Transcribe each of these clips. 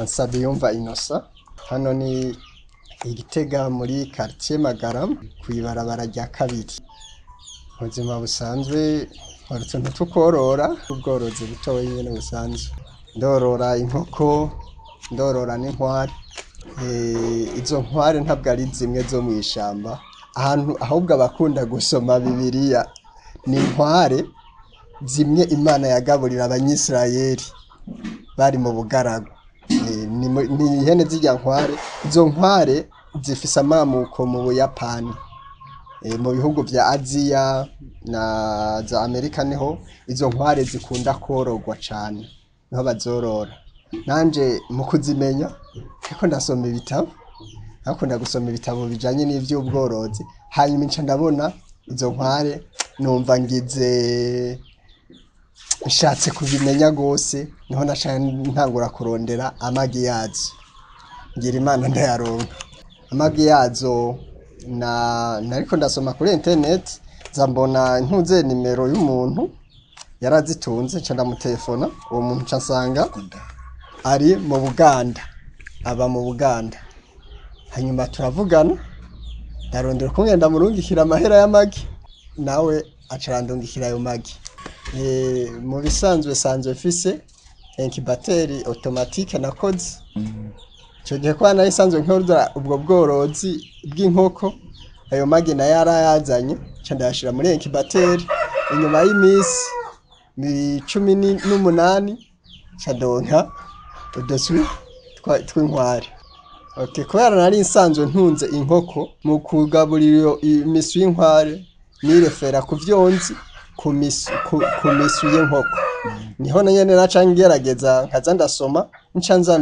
Nsabiyumva Innocent. Hano ni Igitega muri quartier Magarama kw'ibarabara rya kabiri. Mu buzima busanzwe nkora utuntu two ubworozi butoyi nyene busanzwe. Ndorora inkoko, ndorora n'inkware. Izo nkware ntabwo ari zimwe zo mw'ishamba, ahantu ahubwo abakunda gusoma Bibiliya ni inkware zimwe Imana yagaburira abanyisirayeri bari mu bugaragwa. Ni ihene zirya nkware, izo nkware zifise amamuko mu Buyapani. Mu bihugu vya Aziya na za Amerika niho izo nkware zikunda kwororwa cane, niho bazorora. Nanje mu kuzimenya ariko ndasoma ibitabo, narakunda gusoma ibitabo bijanye n'ivy'ubworozi, hanyuma nca ndabona izo nkware numva ngize nshatse kubimenya gose, niho naca ntangura kurondera amagi yazo. Ngira Imana ndayaronka. Amagi yazo nariko ndasoma kuri internet, nza mbona ntuze nimero y'umuntu yarazitunze, nca ndamutelefona, uwo muntu nca nsanga ari mu Buganda, aba mu Buganda. Hanyuma turavugana, ndarondera ukungene ndamurungikira amahera y'amagi, nawe aca arandungikira ayo magi. Mu bisanzwe sanzwe mfise incubateur automatique nakoze. Ico gihe kubera nari nsanzwe nkora ubwo bworozi bw'inkoko, ayo magi nayo yarayazanye, nca ndayashira muri incubateur, inyuma y'imisi 18 nca ndonka uduswi tw'inkware. Okay, kubera nari nsanzwe ntunze inkoko, mu kugaburira imiswi y'inkware nirefera ku vyo nzi ku miswi y'inkoko. Niho na nyene naca ngerageza nkaza ndasoma, nca nza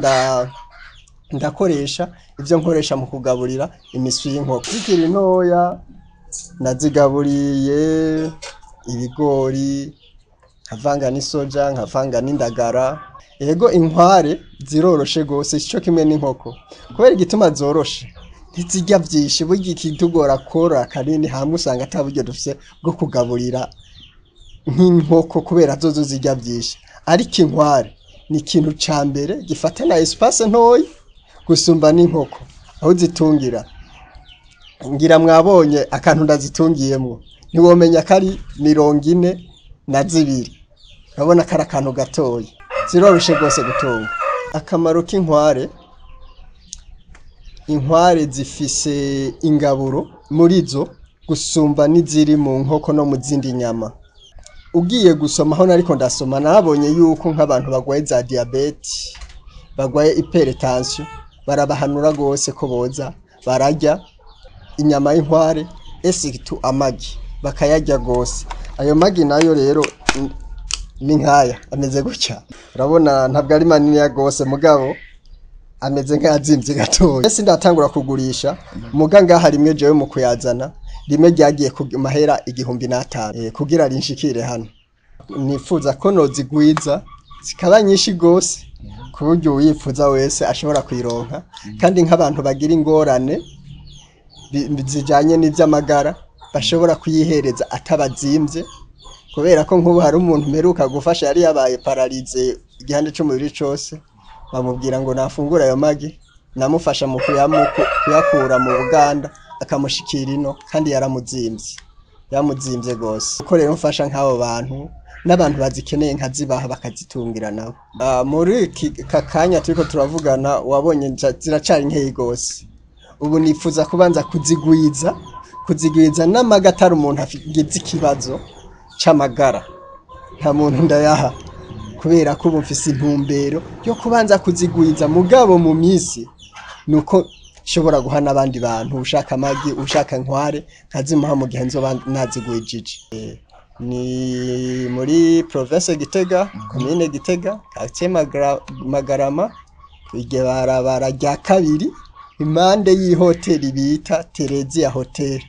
ndakoresha ivyo nkoresha mu kugaburira imiswi y'inkoko. Zikiri ntoya nazigaburiye ibigori, nkavanga n'isoja, nkavanga n'indagara. Ego inkware ziroroshe gose sico kimwe n'inkoko. Kubera igituma zoroshe, ntizirya vyinshi, burya ikitugora korora kanini hamwe usanga ata buryo dufise bwo kugaburira nk'inkoko kubera zozo zirya vyinshi. Ariko inkware ni ikintu ca mbere gifata na espace ntoyi gusumba n'inkoko aho uzitungira. Ngira mwabonye akantu ndazitungiyemwo, ntiwomenya ko ari 42, urabona ko ari akantu gatoyi. Ziroroshe gose gutunga. Akamaro k'inkware, inkware zifise ingaburo muri zo gusumba n'iziri mu nkoko no mu zindi nyama. Ugiye gusoma aho nariko ndasoma nabonye yuko nk'abantu bagwaye za diyabete, bagwaye hypertension, barabahanura gose ko boza bararya inyama y'inkware et surtout amagi bakayarya gose. Ayo magi nayo rero ni nkaya ameze gutya, urabona ntabwo ari maniniya gose mugabo ameze nk'ayazimvye gatoya. Sindatangura kugurisha, muga ngaha rimwe jewe mu kuyazana rimwe ryagiye ku mahera 1005 kugira rinshikire hano. Nifuza ko nozigwiza zikaba nyinshi gose ku buryo uwifuza wese ashobora kuyironka, kandi nk'abantu bagira ingorane zijanye n'ivy'amagara bashobora kuyihereza atabazimvye, kubera ko nk'ubu hari umuntu mperuka gufasha yari yabaye pararize igihande c'umubiri cose, bamubwira ngo nafungure ayo magi, namufasha mu kuyakura mu Buganda akamushikira ino, kandi yaramuzimvye, yaramuzimvye gose. Kuko rero mfasha nk'abo bantu n'abantu bazikeneye nkazibaha bakazitungira nabo. Muri aka kanya turiko turavugana wabonye ziracari nkeyi gose. Ubu nifuza kubanza kuzigwiza, kuzigwiza n'amaga atari umuntu agize ikibazo c'amagara, nta muntu ndayaha, kubera ko ubu mfise intumbero yo kubanza kuzigwiza, mugabo mu misi nuko nshobora guha n'abandi bantu, ushaka amagi, ushaka inkware, nkazimuha mu gihe nzoba nazigwijije. Ni muri province Gitega, commune Gitega, quartier Magarama, ibarabara rya kabiri, impande y'ihoteli bita Terezia Hotel.